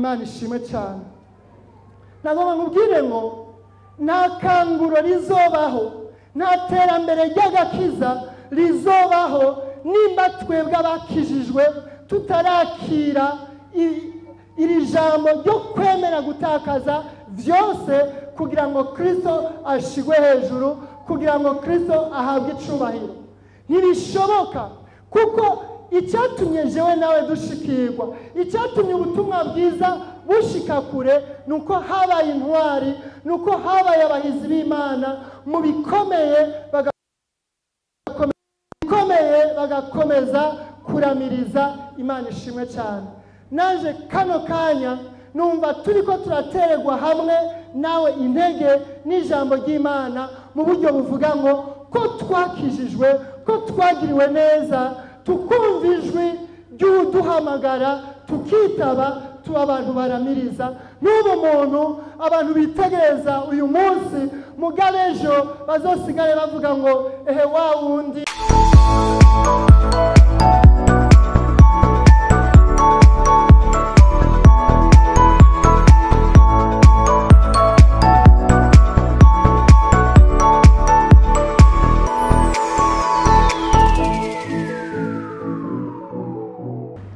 Imana ishimwe cyane. Nagomba nkubwire ngo nta kanguro rizobaho, nta terambere ry'agakiza rizobaho nimba twebwe abakijijwe tutarakira iri jambo ryo kwemera gutakaza byose kugira ngo Kristo ashigwe hejuru, kugira ngo Kristo ahabwe icubahiro. Ntibishoboka, kuko icyatumye jewe nawe dushikirwa, icyatumye ubutumwa bwiza bushika kure, nuko habaye intwari, nuko habaye abahizi b'Imana mu bikomeye bagakomeza kuramiriza. Imana ishimwe cyane. Naje kano kanya numva turiko turatererwa hamwe nawe intege n'ijambo ry'Imana mu buryo buvuga ngo ko twakijijwe, ko twagiriwe neza, tukumva ijwi ry'uduhamagara, tukitaba, tuba abantu baramiriza. N'ubu muntu abantu bitegereza uyu munsi, mugabe ejo bazosigare bavuga ngo ehe wa wundi.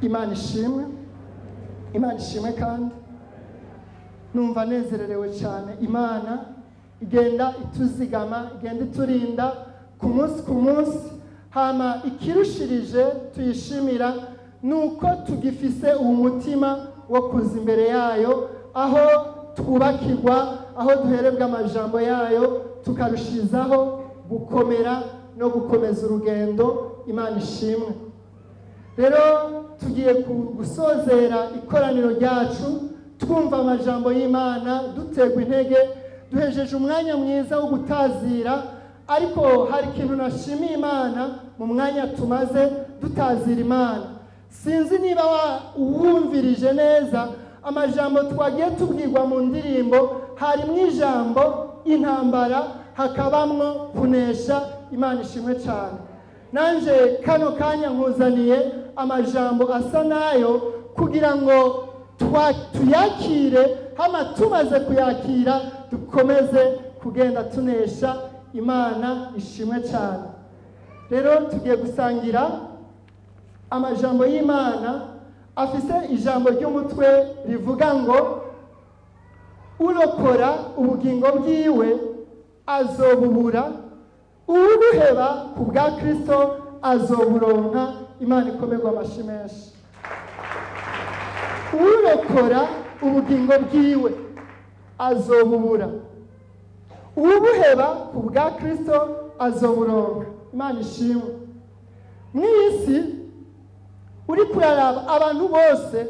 Imana ishimwe, Imana ishimwe. Kandi numva nezererewe cyane. Imana igenda ituzigama, igenda iturinda ku munsi ku munsi. Hama ikirushirije tuyishimira nuko tugifise umutima wo kuza imbere yayo, aho twubakirwa, aho duherebwa amajambo yayo, tukarushizaho gukomera no gukomeza urugendo. Imana ishimwe. Rero tugiye gusozera ikoraniro ryacu twumva amajambo y'Imana, dutegwa intege, duhejeje umwanya mwiza wo gutazira. Ariko hari ikintu nashimiye Imana mu mwanya tumaze dutazira Imana. Sinzi niba wumvirije neza amajambo twagiye tubwirwa mu ndirimbo. Harimo ijambo intambara, hakabamwo kunesha. Imana ishimwe cyane. Nanje kano kanya nkuzaniye amajambo asa nayo kugira ngo tuyakire, hama tumaze kuyakira dukomeze kugenda tunesha. Imana ishimwe cyane. Rero tugiye gusangira amajambo y'Imana afise ijambo ry'umutwe rivuga ngo urokora ubugingo bwiwe azobubura, ubuheba ku bwa Kristo azoburonka. Imana ikomerwa amashi menshi. Urokora ubugingo bwiwe azobubura, ubuheba ku bwa Kristo azoburonka. Imana ishimwe. Mw'isi uri kuraraba abantu bose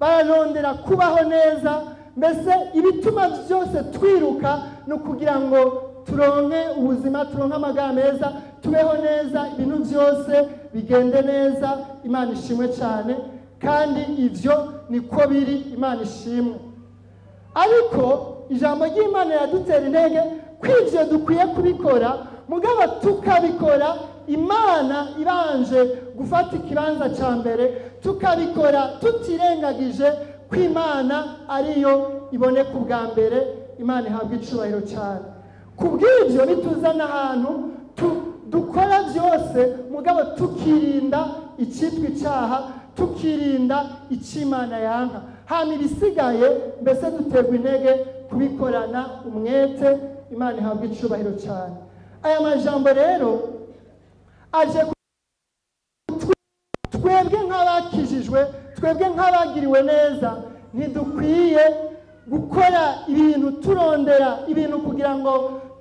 bararondera kubaho neza, mbese ibituma byose twiruka no kugira ngo turonke ubuzima, turonke amagara meza, tubeho neza, ibintu byose bigende neza. Imana ishimwe cyane. Kandi ivyo niko biri. Imana ishimwe. Ariko ijambo ry'Imana yadutera intege kw'ivyo dukwiye kubikora, mugabo tukabikora Imana ibanje gufata ikibanza ca mbere, tukabikora tutirengagije ko Imana ariyo iboneka ubwa mbere. Imana ihabwa icubahiro cyane. Kubw'ivyo bituzana ahantu dukora byose, mugabo tukirinda icitwa icyaha, tukirinda icimana yanka. Hama ibisigaye mbese duterwa intege kubikorana umwete. Imana ihabwa icubahiro cyane. Aya majambo rero aje twebwe nk'abakijijwe, twebwe nk'abagiriwe neza, ntidukwiye gukora ibintu turondera ibintu kugira ngo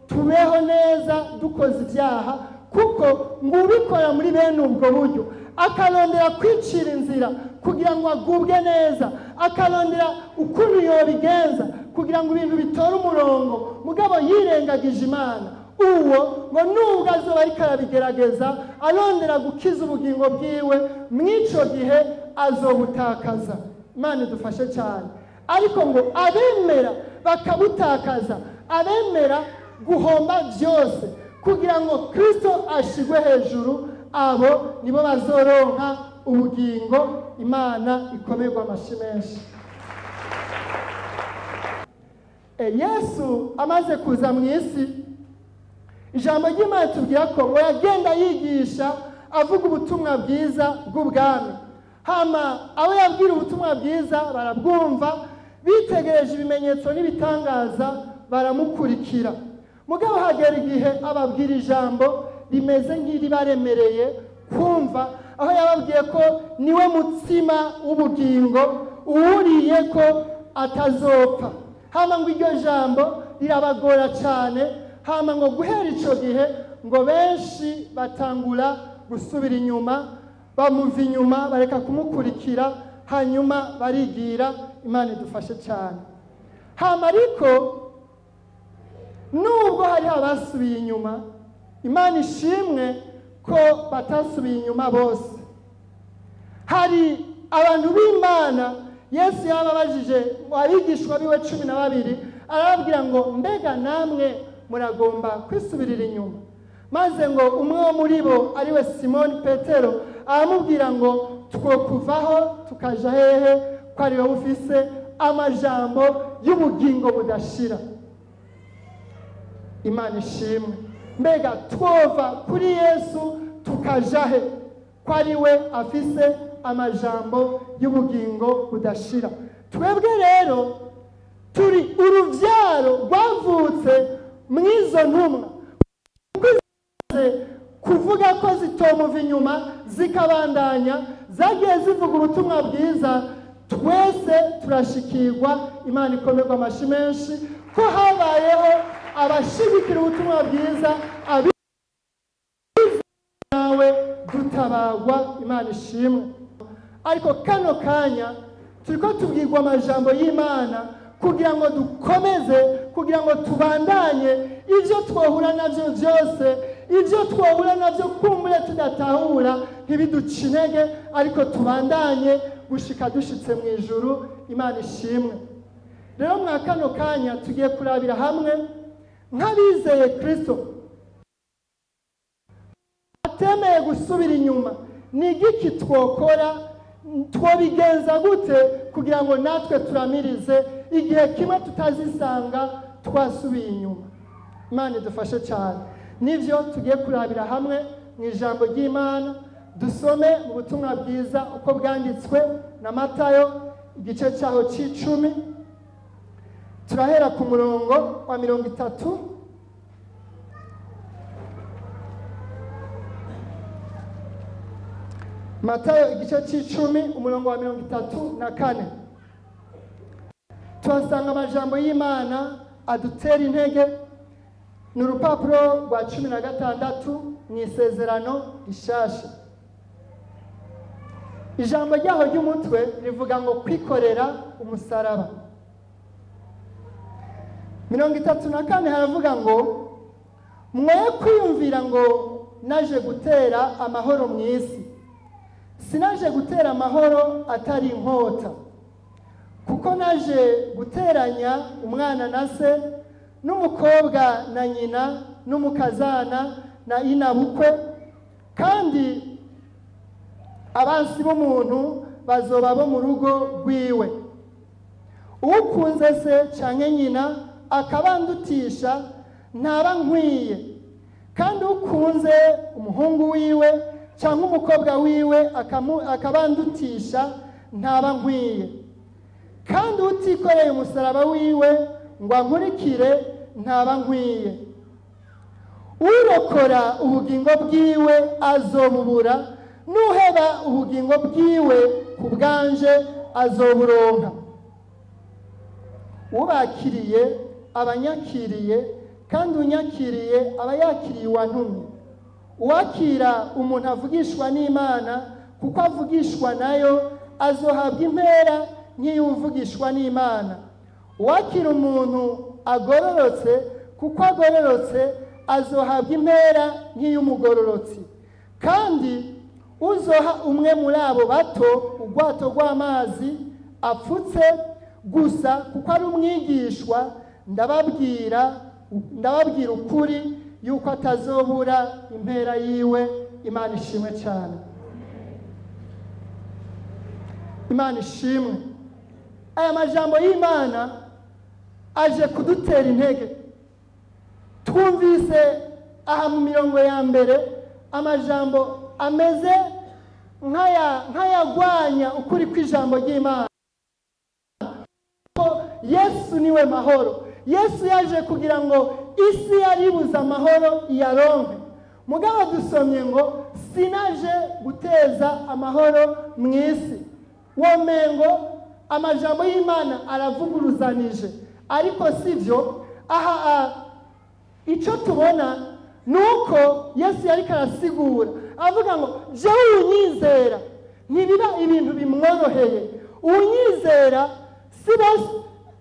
tubeho neza dukoze ibyaha, kuko ngo ubikora muri bene ubwo buryo akarondera kwicira inzira kugira ngo agubwe neza, akarondera ukuntu yobigenza kugira ngo ibintu bitore umurongo, mugabo yirengagije Imana, uwo ngo nubwo azoba ariko arabigerageza arondera gukiza ubugingo bwiwe, mw'ico gihe azobutakaza. Imana idufashe cyane. Ariko ngo abemera bakabutakaza, abemera guhomba byose kugira ngo Kristo ashigwe hejuru, abo nibo bazoronka ubugingo. Imana ikomerwa amashi menshi. Yesu amaze kuza mu isi, ijambo ry'Imana tubwira ko ngo yagenda yigisha avuga ubutumwa bwiza bw'ubwami. Hama abo yabwira ubutumwa bwiza barabwumva, bitegereje ibimenyetso n'ibitangaza baramukurikira. Mugabo hagera igihe ababwira ijambo rimeze nk'iribaremereye kumva, aho yababwiye ko niwe mutsima w'ubugingo, uwuriye ko atazopfa. Hama ngo iryo jambo rirabagora cyane. Hama ngo guhera ico gihe ngo benshi batangura gusubira inyuma, bamuva inyuma, bareka kumukurikira, hanyuma barigira. Imana idufashe cyane. Hama ariko nubwo hari abasubiye inyuma, Imana ishimwe ko batasubiye inyuma bose. Hari abantu b'Imana Yesu yababajije abigishwa biwe 12, arababwira ngo mbega namwe muragomba kwisubirira inyuma? Maze ngo umwe wo muri bo ariwe Simoni Petero aramubwira ngo twokuvaho tukaja hehe ko ari wowe ufise amajambo y'ubugingo budashira? Imana ishimwe. Mbega twova kuri Yesu tukaja he ko ari we afise amajambo y'ubugingo budashira? Twebwe rero turi uruvyaro rwavutse mw'izo ntumwa, kuvuga ko zitomuva inyuma zikabandanya, zagiye zivuga ubutumwa bwiza, twese turashikirwa. Imana ikomerwa amashi menshi ko habayeho abashigikira ubutumwa bwiza, nawe dutabagwa. Imana ishimwe. Ariko kano kanya turiko tubwirwa amajambo y'Imana kugira ngo dukomeze, kugira ngo tubandanye ibyo twahura navyo byose, ibyo twahura navyo kumbure tudatahura ntibiduce intege, ariko tubandanye gushika dushitse mu ijuru. Imana ishimwe. Rero mwa kano kanya tugiye kurabira hamwe nk'abizeye Kristo atemeye gusubira inyuma, ni igiki twokora, twobigenza gute kugira ngo natwe turamirize igihe kimwe tutazisanga twasubiye inyuma. Imana idufashe cyane. Nivyo tugiye kurabira hamwe mu ijambo ry'Imana. Dusome mu butumwa bwiza uko bwanditswe na Matayo igice cyaho c'icumi, turahera ku murongo wa 30. Matayo igice c'icumi umurongo wa 34, tuhasanga amajambo y'Imana adutera intege. Ni urupapuro rwa 16 mu isezerano rishasha. Ijambo ryaho ry'umutwe rivuga ngo kwikorera umusaraba. 34 haravuga ngo mwoye kwiyumvira ngo naje gutera amahoro mu isi, sinaje gutera amahoro atari inkota, kuko naje guteranya umwana na se, n'umukobwa na nyina, n'umukazana na inabukwe, kandi abansi b'umuntu bazoba bo mu rugo rwiwe. Ukunze se canke nyina akabandutisha ntaba nkwiye, kandi ukunze umuhungu wiwe canke umukobwa wiwe akabandutisha ntaba nkwiye, kandi utikoreye umusaraba wiwe ngo ankurikire ntaba nkwiye. Urokora ubugingo bwiwe azobubura, nuheba ubugingo bwiwe ku bwanje azoburonka. Ubakiriye abanyakiriye, kandi unyakiriye aba yakiriye uwantumye. Uwakira umuntu avugishwa n'Imana kuko avugishwa nayo azohabwa impera nk'iy'uvugishwa n'Imana. Uwakira umuntu agororotse kuko agororotse azohabwa impera nk'iy'umugororotsi. Kandi uzoha umwe muri abo bato urwato rw'amazi apfutse gusa kuko ari umwigishwa, ndababwira ukuri yuko atazobura impera yiwe. Imana ishimwe cyane. Imana ishimwe. Aya majambo y'Imana Aje kudutera intege. Twumvise aha mu mirongo ya mbere amajambo ameze nk'ayagwanya ukuri kw'ijambo ry'Imana. Yesu niwe mahoro. Yesu yaje kugira ngo isi yaribuze amahoro iyaronke. Mugabo dusomye ngo sinaje guteza amahoro mu isi. Womengo amajambo y'Imana aravuguruzanije, ariko sivyo. Aha icyo tubona nuko Yesu yari karasigura avuga ngo jewe unyizera ntibiba ibintu bimworoheye. Unyizera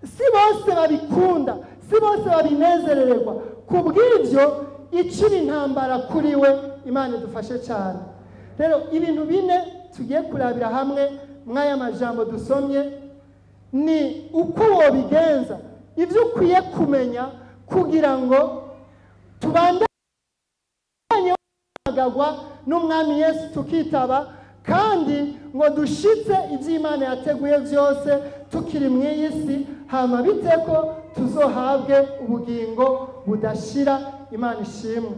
si bose babikunda, si bose babinezererwa. Kubw'ibyo icira intambara kuri we. Imana idufashe cyane. Rero ibintu bine tugiye kurabira hamwe mw'aya majambo dusomye ni uko wobigenza, ibyo ukwiye kumenya kugira ngo tubandanye n'umwami Yesu tukitaba, kandi ngo dushitse iby'Imana yateguye byose tukiri mu iyi si, hama bite ko tuzohabwe ubugingo budashira. Imana ishimwe.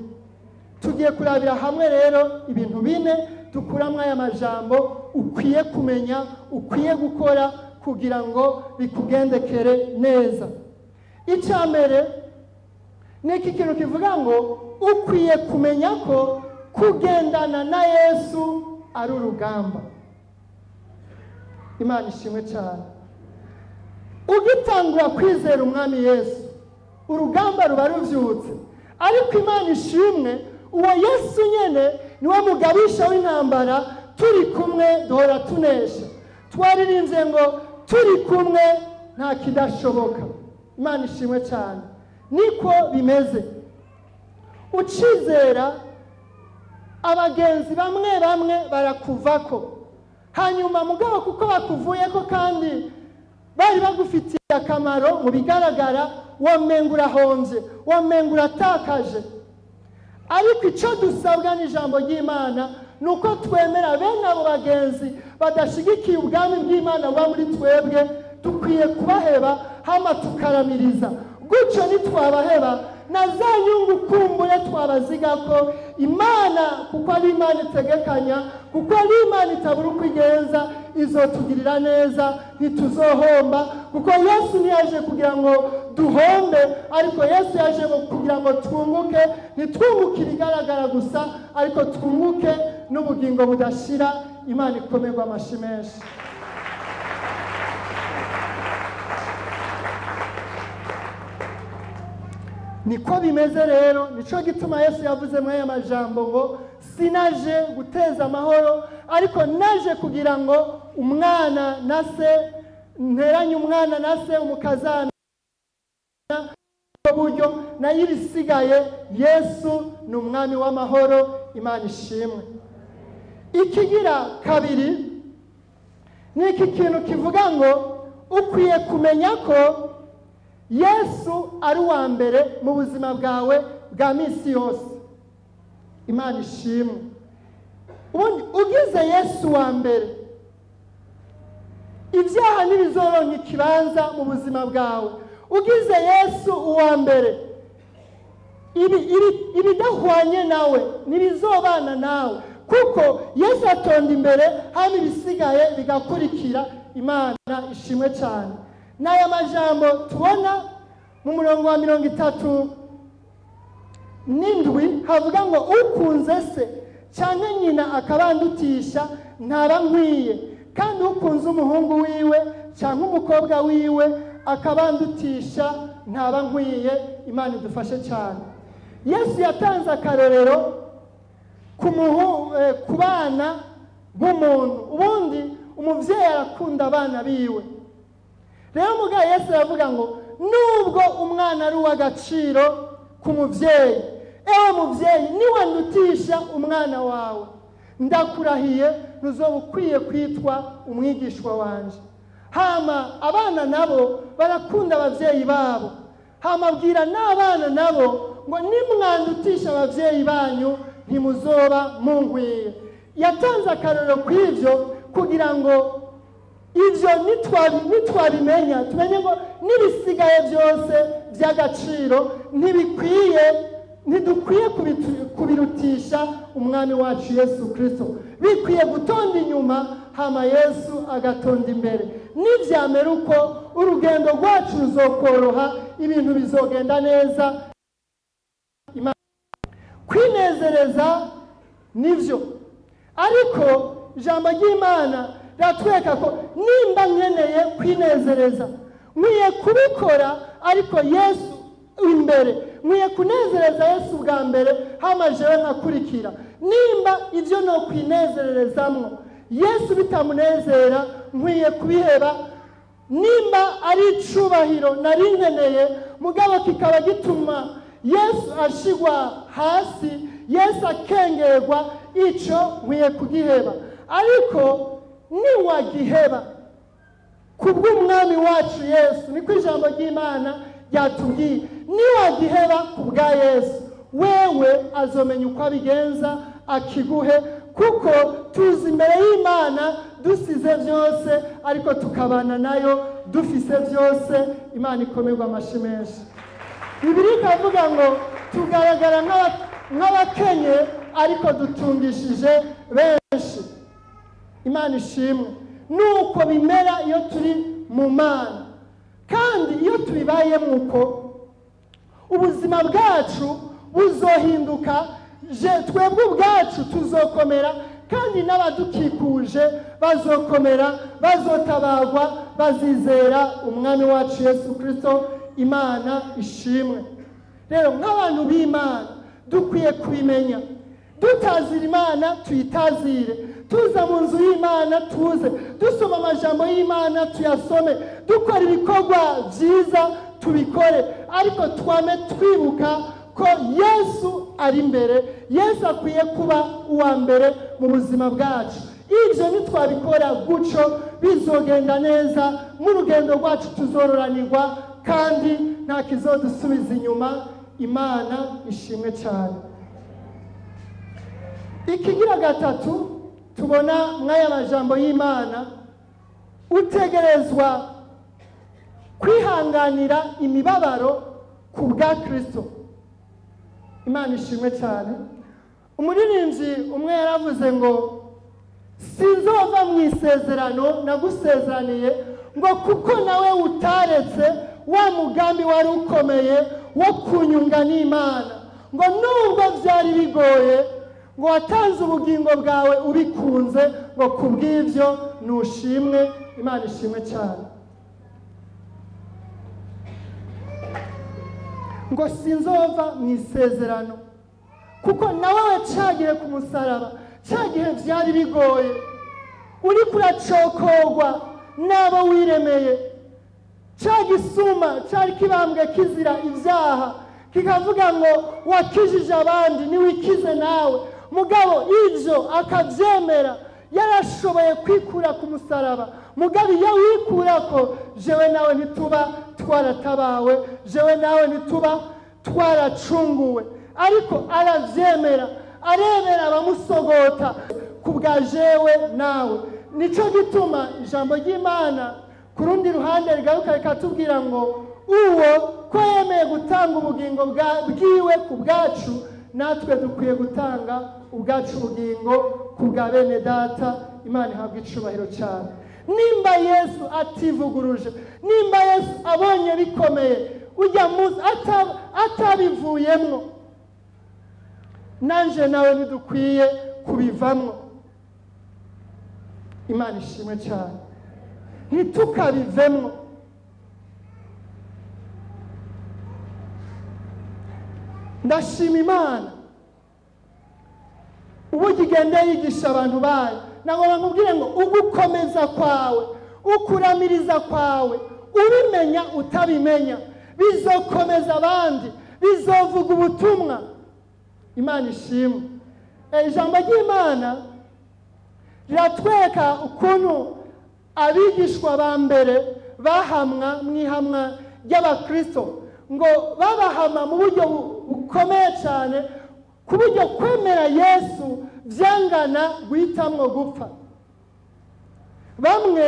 Tugiye kurabira hamwe rero ibintu bine dukuramwo aya majambo ukwiye kumenya, ukwiye gukora kugira ngo bikugendekere neza. Icya mbere ni iki kintu kivuga ngo ukwiye kumenya ko kugendana na Yesu ari urugamba. Imana ishimwe cyane. Ugitangura kwizera umwami Yesu, urugamba ruba ruvyutse. Ariko Imana ishimwe, uwo Yesu nyene niwe mugabisha w'intambara. Turi kumwe duhora tunesha. Twaririmbye ngo turi kumwe nta kidashoboka. Imana ishimwe cyane. Niko bimeze. Ucizera abagenzi bamwe bamwe barakuvako, hanyuma mugabo kuko bakuvuyeko kandi bari bagufitiye akamaro mu bigaragara, wamenga urahombye, wamenga uratakaje. Ariko icyo dusabwa n'ijambo ry'Imana ni uko twemera bene abo bagenzi badashigikiye ubwami bw'Imana buba muri twebwe, dukwiye kubaheba hama tukaramiriza. Gutyo nitwabaheba na za nyungu kumbure twabaziga ko Imana, kuko ari Imana itegekanya, kuko ari Imana itabura uko igenza, izotugirira neza, ntituzohomba. Kuko Yesu ntiyaje kugira ngo duhombe, ariko Yesu yaje kugira ngo twunguke. Ntitwunguke ibigaragara gusa, ariko twunguke n'ubugingo budashira. Imana ikomerwa amashyi menshi. Niko bimeze rero. Nico gituma Yesu yavuze muri aya majambo ngo sinaje guteza amahoro, ariko naje kugira ngo umwana na se nteranye umwana na se umukazana buryo nayo ibisigaye. Yesu ni umwami w'amahoro. Imana ishimwe. Ikigira kabiri ni iki kintu kivuga ngo ukwiye kumenya ko Yesu ari uwa mbere mu buzima bwawe bwa minsi yose. Imana ishimwe. Ubundi ugize Yesu wa mbere, ibyaha ntibizoronka ikibanza mu buzima bwawe. Ugize Yesu uwa mbere, ibidahwanye nawe ntibizobana nawe, kuko Yesu atonda imbere, hama ibisigaye bigakurikira. Imana ishimwe cyane. N'aya majambo tubona mu murongo wa 37 havuga ngo ukunze se cyangwa nyina akabandutisha ntaba nkwiye, kandi ukunze umuhungu wiwe cyangwa umukobwa wiwe akabandutisha ntaba nkwiye. Imana idufashe cyane. Yesu yatanze akarorero ku bana b'umuntu. Ubundi umubyeyi arakunda abana biwe. Rero mugabo Yesu aravuga ngo nubwo umwana ari uw'agaciro ku mubyeyi, ewe mubyeyi niwandutisha umwana wawe, ndakurahiye ntuzoba ukwiye kwitwa umwigishwa wanje. Hama abana nabo barakunda ababyeyi babo. Hama abwira n'abana nabo ngo nimwandutisha ababyeyi banyu ntimuzoba munkwiye. Yatanze akarorero kw'ibyo kugira ngo Ibyo nitwabimenya tumenye ngo n'ibisigaye byose by'agaciro ntibikwiye, ntidukwiye kubirutisha umwami wacu Yesu Kristo. Bikwiye gutonda inyuma, hama Yesu agatonda imbere. Nibyamera uko, urugendo rwacu ruzokoroha, ibintu bizogenda neza. Kwinezereza nivyo, ariko ijambo ry'Imana riratwereka ko nimba nkeneye kwinezereza nkwiye kubikora, ariko Yesu imbere. Nkwiye kunezereza Yesu bwa mbere, hama jewe nkakurikira. Nimba ibyo no kwinezererezamwo Yesu bitamunezera, nkwiye kubiheba. Nimba ari icubahiro nari nkeneye, mugabo kikaba gituma Yesu ashigwa hasi, Yesu akengerwa, ico nkwiye kugiheba. Ariko niwagiheba kubw'umwami wacu Yesu, niko ijambo ry'Imana ryatubwiye, niwagiheba kubwa Yesu, wewe azomenya uko abigenza akiguhe, kuko tuzi imbere y'Imana dusize byose, ariko tukabana nayo dufise byose. Imana ikomerwa amashi menshi. Bibiliya ikavuga ngo tugaragara nk'abakenye, ariko dutungishije benshi. Imana ishimwe. Nuko bimera iyo turi mu Mana, kandi iyo tubibayemo uko, ubuzima bwacu buzohinduka, twebwe ubwacu tuzokomera, kandi n'abadukikuje bazokomera, bazotabagwa, bazizera umwami wacu Yesu Kristo. Imana ishimwe. Rero nk'abantu b'Imana dukwiye kubimenya. Dutazira Imana tuyitazire, tuza mu nzu y'Imana tuze, dusoma amajambo y'Imana tuyasome, dukora ibikorwa byiza tubikore, ariko twame twibuka ko Yesu ari imbere. Yesu akwiye kuba uwa mbere mu buzima bwacu. Ibyo nitwabikora guco bizogenda neza, mu rugendo rwacu tuzororanirwa, kandi nta kizodusubiza inyuma. Imana ishimwe cyane. Ikigira gatatu tubona mw'aya majambo y'Imana, utegerezwa kwihanganira imibabaro ku bwa Kristo. Imana ishimwe cyane. Umuririmbyi umwe yaravuze ngo sinzova mu isezerano nagusezeraniye, ngo kuko nawe utaretse wa mugambi wari ukomeye wo kunyunga n'Imana, ngo nubwo byari bigoye, ngo watanze ubugingo bwawe ubikunze, ngo kubw'ibyo nushimwe. Imana ishimwe cyane. Ngo sinzova mu isezerano, kuko nawe cyagiye ku musaraba, cyagihe byari bigoye, uri kuracokogwa n'abo wiremeye, cya gisuma cyari kibambwe kizira ibyaha, kikavuga ngo wakijije abandi niwikize nawe. Mugabo ibyo akabyemera, yarashoboye kwikura ku musaraba. Mugabo iyo wikura ko, jewe nawe ntituba twaratabawe, jewe nawe ntituba twaracunguwe. Ariko arabyemera, arebera abamusogota ku bwa jewe nawe. Nico gituma ijambo ry'Imana ku rundi ruhande rigaruka rikatubwira ngo uwo ko yemeye gutanga ubugingo bwiwe ku bwacu, natwe dukwiye gutanga ubwacu ubugingo ku bwa bene data. Imana ihabwa icubahiro cyane. Nimba Yesu ativuguruje, nimba Yesu abonye bikomeye, ujya munsi atabivuyemwo, nanje nawe ntidukwiye kubivamwo. Imana ishimwe cyane. Ntitukabivemwo. Ndashima Imana uburyo igenda yigisha abantu bayo. Nagomba nkubwire ngo ugukomeza kwawe, ukuramiriza kwawe, ubimenya utabimenya, bizokomeza abandi, bizovuga ubutumwa. Imana ishimwe. Ijambo ry'Imana riratwereka ukuntu abigishwa ba mbere bahamwa mu ihamwa ry'Abakristo, ngo babahama mu buryo bukomeye cyane, ku buryo kwemera Yesu byangana guhitamwo gupfa. Bamwe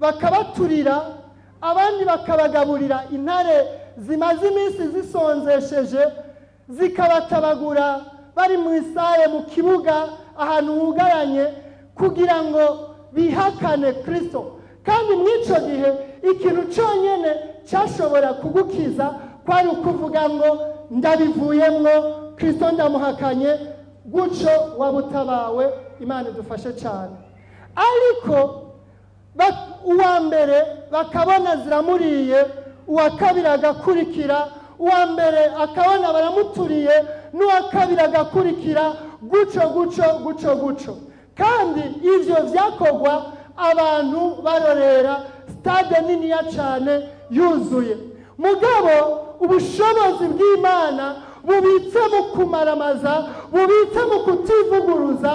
bakabaturira, abandi bakabagaburira intare zimaze iminsi zisonzesheje, zikabatabagura bari mu isare mu kibuga ahantu hugaranye kugira ngo bihakane Kristo. Kandi mw'ico gihe ikintu cyonyene cyashobora kugukiza kwari ukuvuga ngo ndabivuyemwo, Kristo ndamuhakanye, gutyo wabutabawe. Imana idufashe cyane. Ariko uwa mbere bakabona ziramuriye, uwa kabiri agakurikira, uwa mbere akabona baramuturiye, n'uwa kabiri agakurikira, gutyo gutyo gutyo gutyo. Kandi ivyo vyakorwa abantu barorera, stade niniya cyane yuzuye. Mugabo ubushobozi bw'Imana bubitse mu kumaramaza, bubitse mu kutivuguruza,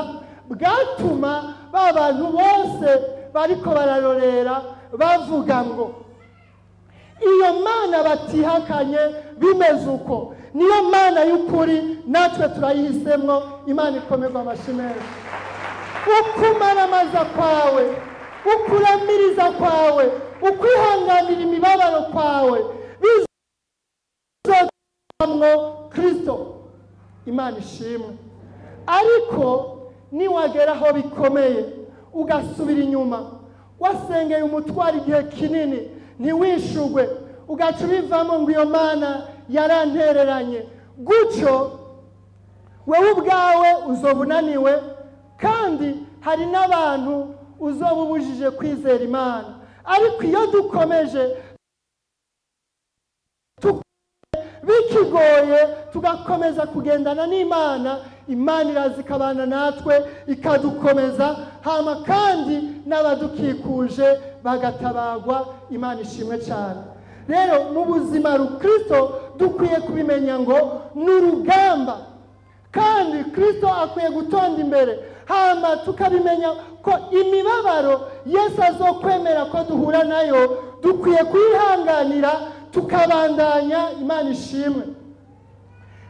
bwatuma ba bantu bose bariko bararorera bavuga ngo iyo Mana batihakanye bimeze uko niyo Mana y'ukuri, natwe turayihisemwo. Imana ikomerwa amashyi menshi. Ukumaramaza kwawe, ukuramiriza kwawe, ukwihanganira imibabaro kwawe bizozamwo Kristo. Imana ishimwe. Ariko niwagera aho bikomeye ugasubira inyuma, wasengeye umutwaro igihe kinini ntiwishugwe, ugaca ubivamo ngo iyo Mana yarantereranye, gutyo wewe ubwawe uzoba unaniwe, kandi hari n'abantu uzoba ubujije kwizera Imana. Ariko iyo dukomeje bikigoye tugakomeza kugendana n'Imana, Imana iraza ikabana natwe ikadukomeza, hama kandi n'abadukikuje bagatabagwa. Imana ishimwe cyane. Rero mu buzima Kristo dukwiye kubimenya ngo ni urugamba, kandi Kristo akwiye gutonda imbere, hama tukabimenya ko imibabaro Yesu azokwemera ko duhura nayo dukwiye kuyihanganira tukabandanya. Imana ishimwe.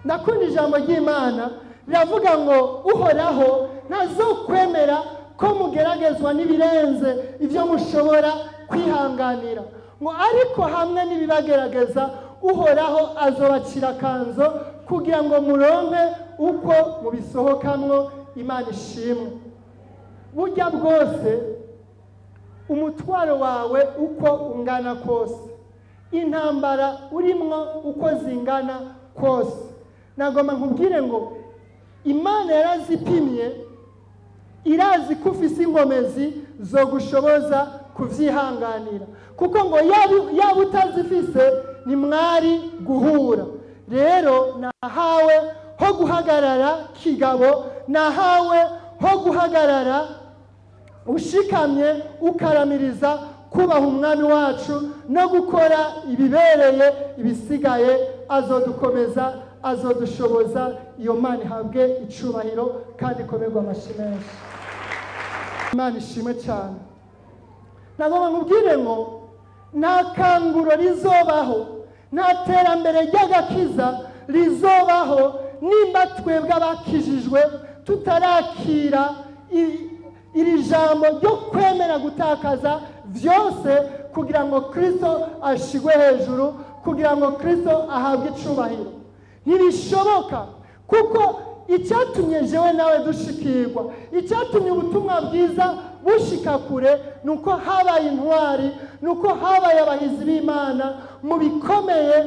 Ndakunda ijambo ry'Imana riravuga ngo Uhoraho ntazokwemera ko mugeragezwa n'ibirenze ibyo mushobora kwihanganira, ngo ariko hamwe n'ibibagerageza Uhoraho azobacira akanzo kugira ngo muronke uko mubisohokamwo. Imana ishimwe. Burya bwose umutwaro wawe uko ungana kose, intambara urimwo uko zingana kose, nagomba nkubwire ngo Imana yarazipimye, irazi ko ufise inkomezi zo gushoboza kuvyihanganira, kuko ngo yaba utazifise ni mwari guhura. Rero nahawe ho guhagarara kigabo, nahawe ho guhagarara ushikamye, ukaramiriza kubaha Umwami wacu no gukora ibibereye, ibisigaye azodukomeza, azodushoboza. Iyo Mana ihabwe icubahiro kandi ikomerwe amashyi menshi. Imana ishimwe cyane. Nagomba nkubwire ngo nta kanguro rizobaho, nta terambere ry'agakiza rizobaho nimba twebwe abakijijwe tutarakira iri jambo ryo kwemera gutakaza vyose kugira ngo Kristo ashigwe hejuru, kugira ngo Kristo ahabwe icubahiro. Ntibishoboka, kuko icyatumye jewe nawe dushikirwa, icyatumye ubutumwa bwiza bushika kure, nuko habaye intwari, nuko habaye abahizi b'Imana mu bikomeye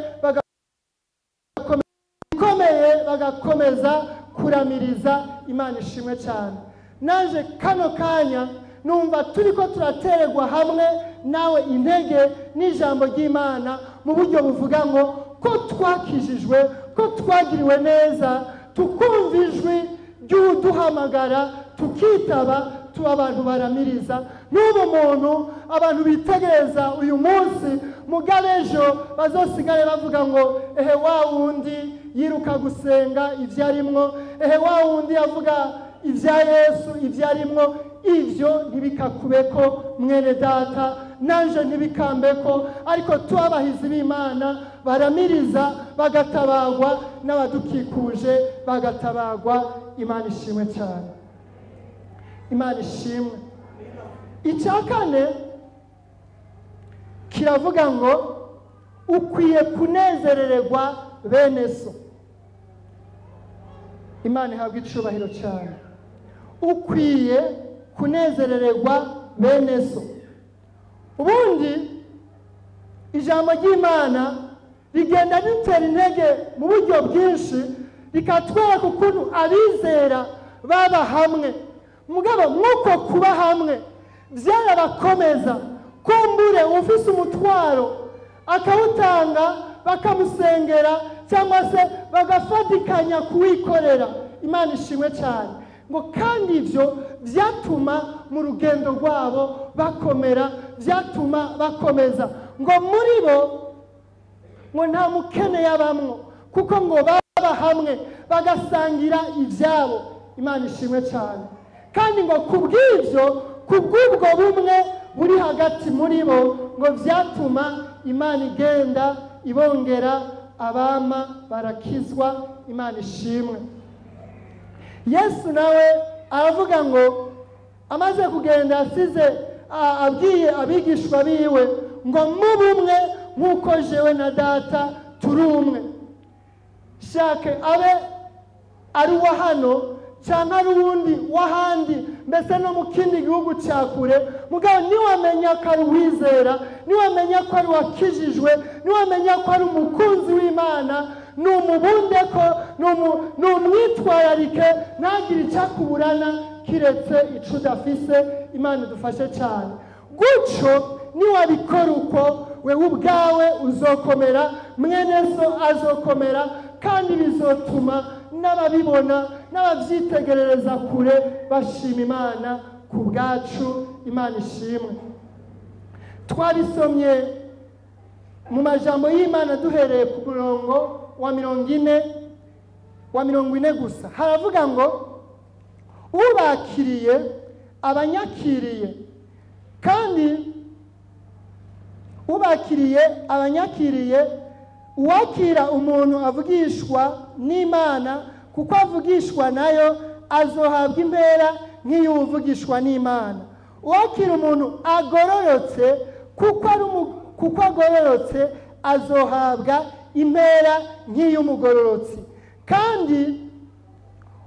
bagakomeza kuramiriza. Imana ishimwe cyane. Naje kano kanya numva turiko turatererwa hamwe nawe intege n'ijambo ry'Imana mu buryo buvuga ngo ko twakijijwe, ko twagiriwe neza, tukumva ijwi ry'uduhamagara tukitaba, tuba abantu baramiriza. N'ubu muntu abantu bitegereza uyu munsi, mugabe ejo bazosigare bavuga ngo ehe wa wundi yiruka gusenga ivyo arimwo, ehe wa wundi yavuga ivya Yesu ivyo arimwo. Ivyo ntibikakubeko mwene data, nanje ntibikambeko, ariko tubahizi b'Imana baramiriza bagatabagwa, n'abadukikuje bagatabagwa. Imana ishimwe cyane. Imana ishimwe. Icya kane Kiravuga ngo ukwiye kunezerererwa bene so. Imana ihabwa icubahiro cyane. Ukwiye kunezerererwa bene so. Ubundi ijambo ry'Imana rigenda ritera intege mu buryo bwinshi, rikatwereka ukuntu abizera baba hamwe. Mugabo mwuko kuba hamwe byarabakomeza. Kumbure ufise umutwaro akawutanga, bakamusengera cyangwa se bagafatikanya kuwikorera. Imana ishimwe cyane. Ngo kandi ibyo byatuma mu rugendo rwabo bakomera, byatuma bakomeza. Ngo muri bo ngo nta mukene yabamwo, kuko ngo baba hamwe bagasangira ibyabo. Imana ishimwe cyane. Kandi ngo kubw'ibyo, kubw'ubwo bumwe buri hagati muri bo, ngo byatuma Imana igenda ibongera abama barakizwa. Imana ishimwe. Yesu nawe aravuga ngo amaze kugenda asize abwiye abigishwa biwe ngo mubumwe nk'uko jewe na data turi umwe. Shake abe ari uwa hano cyangwa ari uwundi w'ahandi, mbese no mu kindi gihugu cya kure, mugabo niwamenya ko ari uwizera, niwamenya ko ari uwakijijwe, niwamenya ko ari umukunzi w'Imana, numubunde ko numwitwararike, ntagire icyakuburana kiretse ico udafise. Imana idufashe cyane. Gutyo niwabikora uko, wewe ubwawe uzokomera, mwene so azokomera, kandi bizotuma n'ababibona n'ababyitegerereza kure bashima Imana ku bwacu. Imana ishimwe. Twabisomye mu majambo y'Imana duhereye ku murongo wa 40 gusa. Haravuga ngo ubakiriye abanyakiriye, kandi ubakiriye abanyakiriye, uwakira umuntu avugishwa n'Imana, kuko avugishwa nayo azohabwa impera nk'iy'uvugishwa n'Imana. Uwakira umuntu agororotse, kuko agororotse, azohabwa impera nk'iy'umugororotsi. Kandi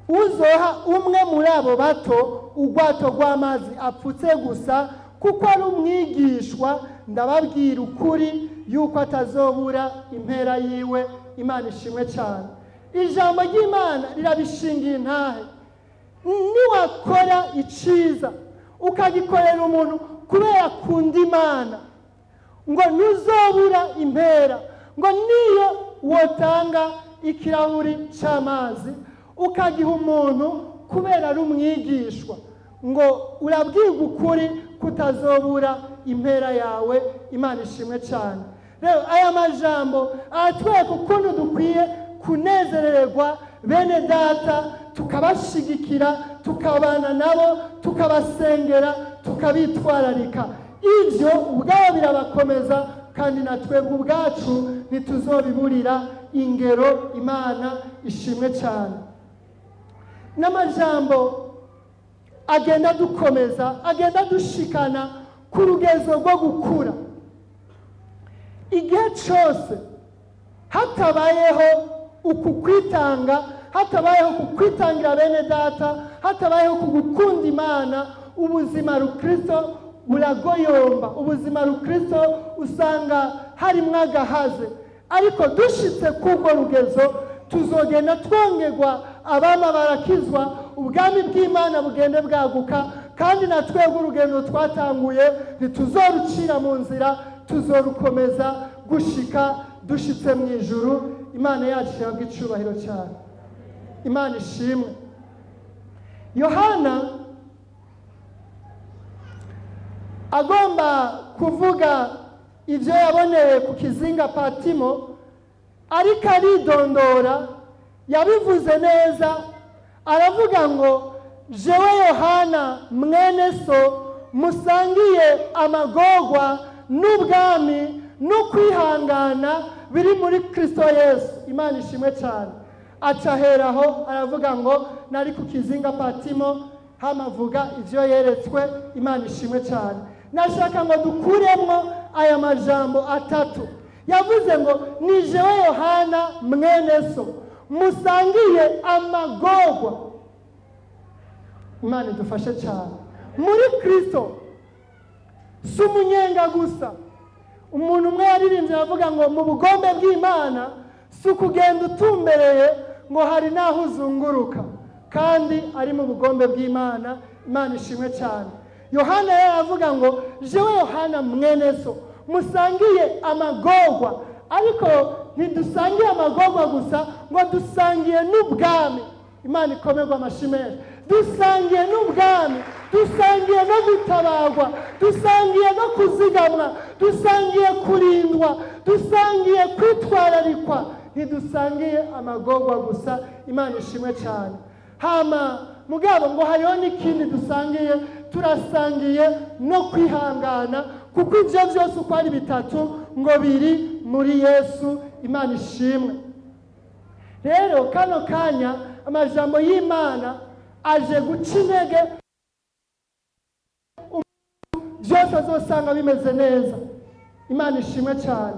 uzoha umwe muri abo bato urwato rw'amazi apfutse gusa, kuko ari umwigishwa, ndababwira ukuri yuko atazobura impera yiwe. Imana ishimwe cyane. Ijambo ry'Imana rirabishingiye intahe. Niwakora iciza ukagikorera umuntu kubera akunda Imana, ngo ntuzobura impera. Ngo niyo wotanga ikirahuri cy'amazi ukagiha umuntu kubera ari umwigishwa, ngo urabwirwa ukuri kutazobura impera yawe. Imana ishimwe cyane. Rero aya majambo aratwereka ukuntu dukwiye kunezererwa bene data, tukabashigikira, tukabana nabo, tukabasengera, tukabitwararika. Ibyo ubwabo birabakomeza, kandi na twebwe ubwacu ntituzobiburira ingero. Imana ishimwe cyane. N'amajambo agenda dukomeza, agenda dushikana ku rugezo rwo gukura. Igihe cyose hatabayeho uku kwitanga, hatabayeho kukwitangira bene data, hatabayeho kugukunda Imana, ubuzima rukristo buragoyomba. Ubuzima rukristo usanga harimwo agahaze. Ariko dushitse k'urwo rugezo, tuzogenda twongerwa abama barakizwa, ubwami bw'Imana bugende bwaguka, kandi na twebwe urugendo twatanguye ntituzorucira mu nzira, tuzorukomeza gushika dushitse mu ijuru. Imana yacu ihabwe icubahiro cyane. Imana ishimwe. Yohana agomba kuvuga ibyo yaboneye ku kizinga Patimo, ariko aridondora, yabivuze neza, aravuga ngo jewe Yohana mwene so musangiye amagorwa n'ubwami no kwihangana biri muri Kristo Yesu. Imana ishimwe cyane. Acaheraho aravuga ngo nari ku kizinga Patimo, hamavuga ivyo yeretswe. Imana ishimwe cyane. Nashaka ngo dukuremwo aya majambo atatu. Yavuze ngo ni jewe Yohana mwene so musangiye amagorwa. Imana idufashe cyane. Muri Kristo si umunyenga gusa. Umuntu umwe yaririmbye aravuga ngo mu bugombe bw'Imana si ukugenda utumbereye ngo hari n'aho uzunguruka, kandi ari mu bugombe bw'Imana. Imana ishimwe cyane. Yohana yari avuga ngo jewe Yohana mwene so musangiye amagorwa, ariko ntidusangiye amagorwa gusa, ngo dusangiye n'ubwami. Imana ikomerwa amashyi menshi. Dusangiye n'ubwami, dusangiye no gutabarwa, dusangiye no kuzigamwa, dusangiye kurindwa, dusangiye kwitwararikwa, ntidusangiye amagorwa gusa. Imana ishimwe cyane. Hama mugabo ngo hariho n'ikindi dusangiye, turasangiye no kwihangana, kuko ibyo byose uko ari bitatu ngo biri muri Yesu. Imana ishimwe. Rero kano kanya amajambo y'Imana aje guca intege byose azosanga bimeze neza. Imana ishimwe cyane.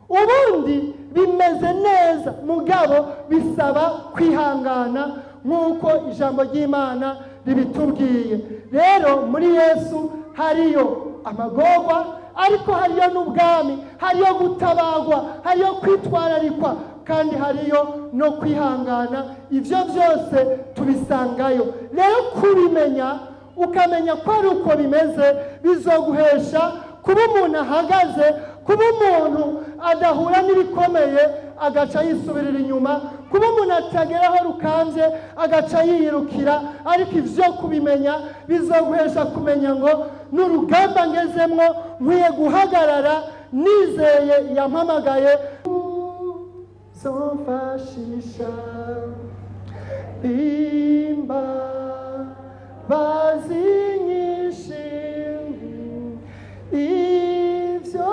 Ubundi bimeze neza, mugabo bisaba kwihangana nk'uko ijambo ry'Imana ribitubwiye. Rero muri Yesu hariyo amagorwa, ariko hariyo n'ubwami, hariyo gutabagwa, hariyo kwitwararikwa, kandi hariyo no kwihangana. Ibyo byose tubisangayo. Rero kubimenya, ukamenya ko ari uko bimeze, bizoguhesha kuba umuntu ahagaze, kuba umuntu adahura n'ibikomeye agaca yisubirira inyuma, kuba umuntu atageraho rukambye agaca yiyirukira. Ariko ivyo kubimenya bizoguhesha kumenya ngo n'urugamba ngezemwo nkwiye guhagarara nizeye yampamagaye. Zomfashisha imbabazi nyinshi, ivyo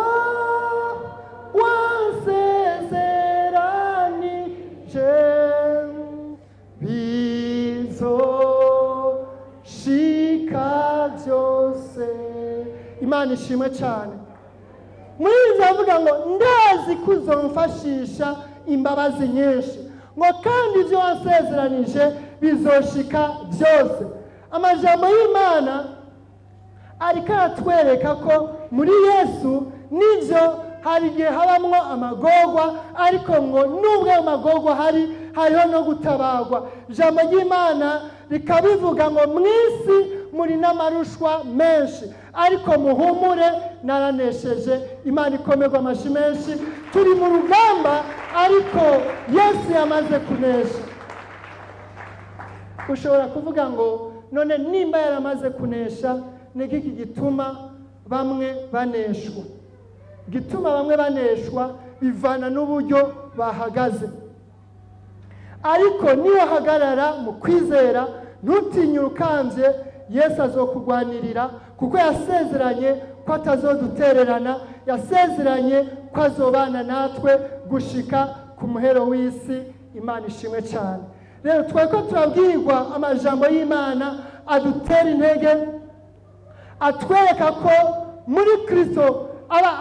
wansezeranije bizoshika byose. Imana ishimwe cyane. Muri ibyo avuga ngo ndazi ko uzomfashisha imbabazi nyinshi, ngo kandi ibyo wasezeranije bizoshika byose. Amajambo y'Imana ariko aratwereka ko muri Yesu nibyo hari igihe habamwo amagorwa, ariko ngo nubwo ayo magorwa hari, hariho no gutabagwa. Ijambo ry'Imana rikabivuga ngo mu isi muri n'amarushwa menshi, ariko muhumure naranesheje. Imana ikomerwa amashyi menshi. Turi mu rugamba, ariko Yesu yamaze kunesha. Ushobora kuvuga ngo none nimba yaramaze kunesha, ni iki gituma bamwe baneshwa? Gituma bamwe baneshwa bivana n'uburyo bahagaze. Ariko niyo hagarara mu kwizera, ntutinye urukambye, Yesu azokugwanirira, kuko yasezeranye ko atazodutererana, yasezeranye ko azobana natwe gushika ku muhero w'isi. Imana ishimwe cyane. Rero tweko turabwirwa amajambo y'Imana adutera intege, atwereka ko muri Kristo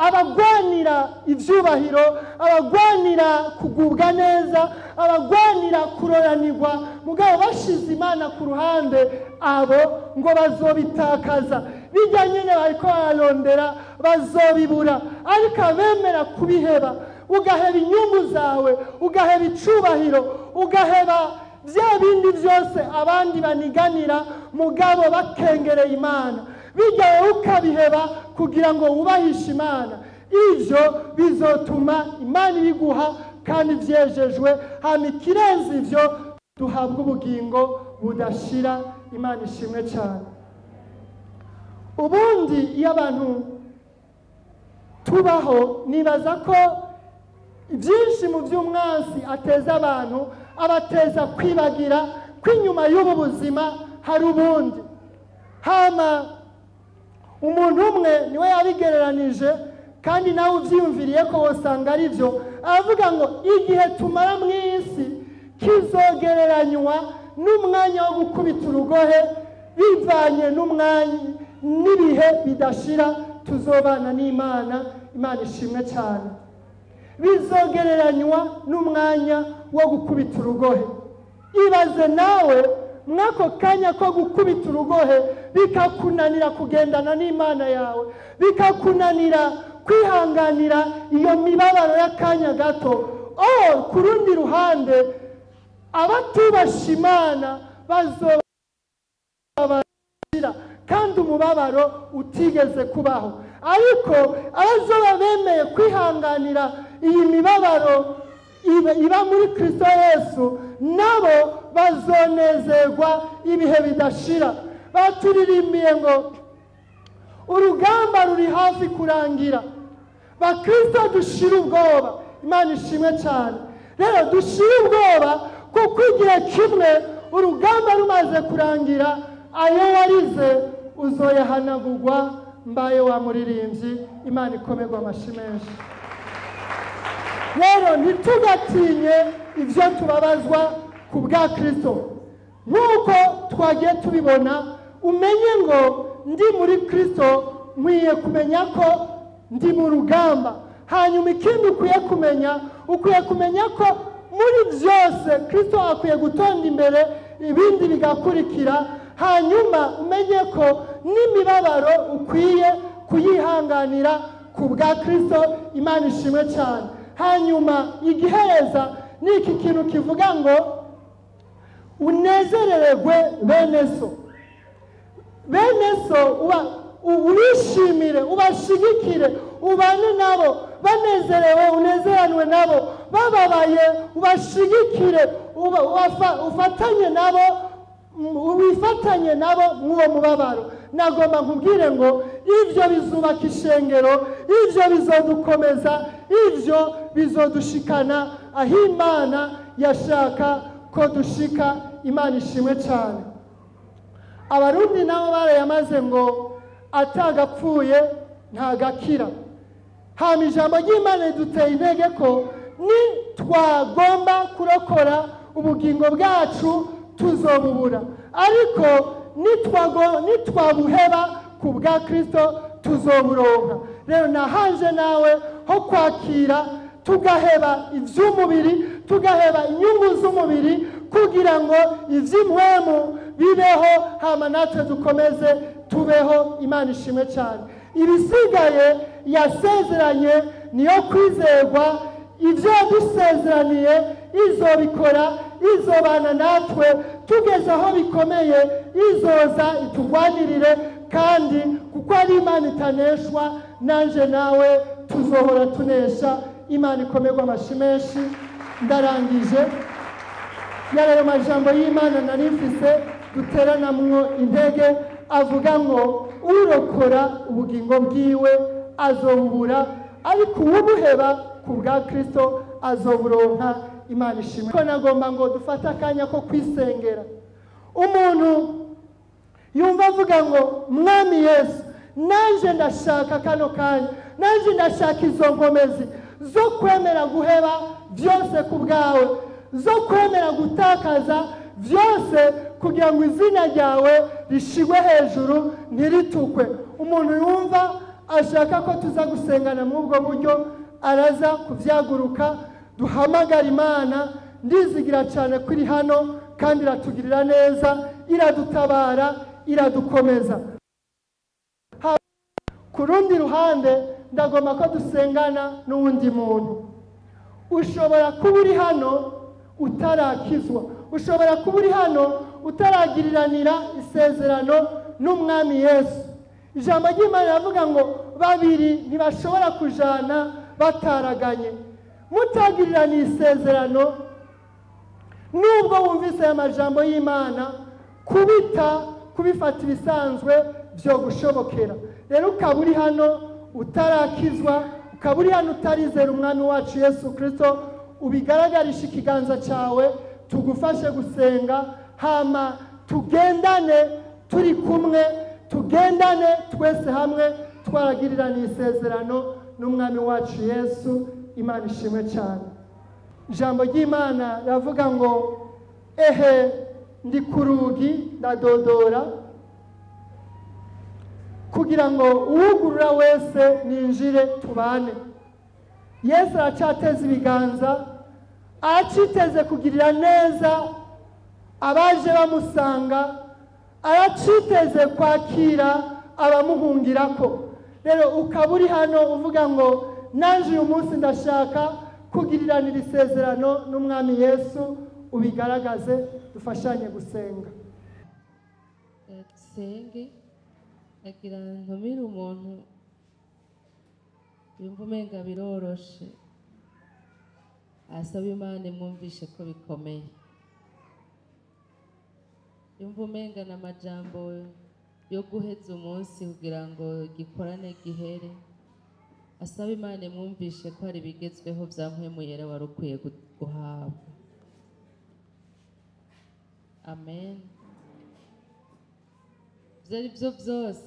abagwanira ivyubahiro, abagwanira kugubwa neza, abagwanira kuroranirwa, mugabo bashize Imana ku ruhande, abo ngo bazobitakaza. Bijya nyene bariko bararondera bazobibura, ariko abemera kubiheba, ugaheba inyungu zawe, ugaheba icubahiro, ugaheba bya bindi byose abandi baniganira, mugabo bakengereye Imana, bijya ukabiheba kugira ngo wubahishe Imana, ivyo bizotuma Imana ibiguha kandi vyejejwe. Hama ikirenze ivyo duhabwa ubugingo budashira. Imana ishimwe cyane. Ubundi iyo abantu tubaho, nibaza ko byinshi mu by'umwansi ateza abantu, abateza kwibagira ko inyuma y'ubu buzima hari ubundi. Hama umuntu umwe niwe yabigereranije, kandi nawe ubyiyumviriye ko wosanga ari byo, aravuga ngo igihe tumara mu isi kizogereranywa n'umwanya wo gukubita urugohe, bivanye n'umwanya n'ibihe bidashira tuzobana n'Imana. Imana ishimwe cyane. Bizogereranywa n'umwanya wo gukubita urugohe. Ibaze nawe mwako kanya ko gukubita urugohe bikakunanira kugendana n'Imana yawe, bikakunanira kwihanganira iyo mibabaro y'akanya gato. Ku rundi ruhande abatubasha Imana bazobabara kandi umubabaro utigeze kubaho. Ariko abazoba bemeye kwihanganira iyi mibabaro iba muri Kristo Yesu, nabo bazonezerwa ibihe bidashira. Baturirimbiye ngo urugamba ruri hafi kurangira, Bakristo dushira ubwoba. Imana ishimwe cyane. Rero dushira ubwoba kuko igihe kimwe urugamba rumaze kurangira, ayo warize uzoyahanagurwa. Mbaye wa muririmbyi, Imana ikomerwa amashyi menshi. Rero ntitugatinye ibyo tubabazwa ku bwa Kristo. Nk'uko twagiye tubibona, umenye ngo ndi muri Kristo, nkwiye kumenya ko ndi mu rugamba. Hanyuma ikindi ukwiye kumenya, ukwiye kumenya ko muri byose Kristo akwiye gutonda imbere, ibindi bigakurikira. Hanyuma umenye ko n'imibabaro ukwiye kuyihanganira ku bwa Kristo. Imana ishimwe cyane. Hanyuma igihereza ni iki kintu kivuga ngo unezererwe bene so. Bene so ubishimire, ubashigikire, ubane nabo banezerewe, unezeranwe nabo, bababaye ubashigikire, ufatanye nabo, wifatanye nabo mw'uwo mubabaro. Nagomba nkubwire ngo ibyo bizubaka ishengero, ibyo bizodukomeza, ibyo bizodushikana aho Imana yashaka ko dushika. Imana ishimwe cyane. Abarundi nabo barayamaze ngo atagapfuye ntagakira. Hama ijambo ry'Imana riduteye intege ko nitwagomba kurokora ubugingo bwacu tuzobubura, ariko nitwabuheba ku bwa Kristo tuzoburonka. Rero nahanje nawe ho kwakira tugaheba iby'umubiri, tugaheba inyungu z'umubiri, kugira ngo iby'imwemu bibeho, hama natwe dukomeze tubeho. Imana ishimwe cyane. Ibisigaye yasezeranye niyo kwizerwa, ibyo yadusezeraniye izobikora, izobana natwe tugeze aho bikomeye, izoza itugwanirire, kandi kuko ari Imana itaneshwa, nanje nawe tuzohora tunesha. Imana ikomerwa amashyi menshi. Ndarangije yari majambo y'Imana nari mfise duteranamwo intege, avuga ngo urokora ubugingo bwiwe azobubura, ariko uwubuheba ku bwa Kristo azoburonka. Imana ishimwe. Ko nagomba ngo dufate akanya ko kwisengera. Umuntu yumva avuga ngo Mwami Yesu, nanje ndashaka kano kanya, nanje ndashaka izo nkomezi zo kwemera guheba byose ku bwawe, zo kwemera gutakaza byose kugira ngo izina ryawe rishigwe hejuru ntiritukwe. Umuntu yumva ashaka ko tuza gusengana muri ubwo buryo, araza kubyaguruka, duhamagara Imana. Ndizigira cyane ko iri hano kandi iratugirira neza, iradutabara, iradukomeza. Ku rundi ruhande ndagomba ko dusengana n'uwundi muntu. Ushobora kuba uri hano utarakizwa, ushobora kuba uri hano utaragiriranira isezerano n'Umwami Yesu. Ijambo ry'Imana riravuga ngo babiri ntibashobora kujana bataraganye. Mutagirirana isezerano, nubwo wumvise aya majambo y'Imana, kubita kubifata ibisanzwe byo gushobokera. Rero ukaba uri hano utarakizwa, ukaba uri hano utarizera Umwami wacu Yesu Kristo, ubigaragarisha ikiganza cyawe tugufashe gusenga, hama tugendane turi kumwe, tugendane twese hamwe twaragirirana isezerano n'Umwami wacu Yesu. Imana ishimwe cyane. Ijambo ry'Imana riravuga ngo ehe ndi ku rugi ndadodora, kugira ngo uwugurura wese ninjire tubane. Yesu aracateza ibiganza, araciteze kugirira neza abaje bamusanga, araciteze kwakira abamuhungirako. Rero ukaba uri hano uvuga ngo nanje uyu munsi ndashaka kugiriranira isezerano n'Umwami Yesu, ubigaragaze, dufashanye gusenga. Dusenge. Agira ntumire umuntu yumva umenga biroroshe, asaba Imana imwumvishe ko bikomeye. Yumva umenga n'amajambo yo guheza umunsi kugira ngo gikorane gihere, asaba Imana imwumvishe ko hari ibigezweho vya Mpwemu Yera wari ukwiye guhabwa. Amen. Ivyo ari vyo vyose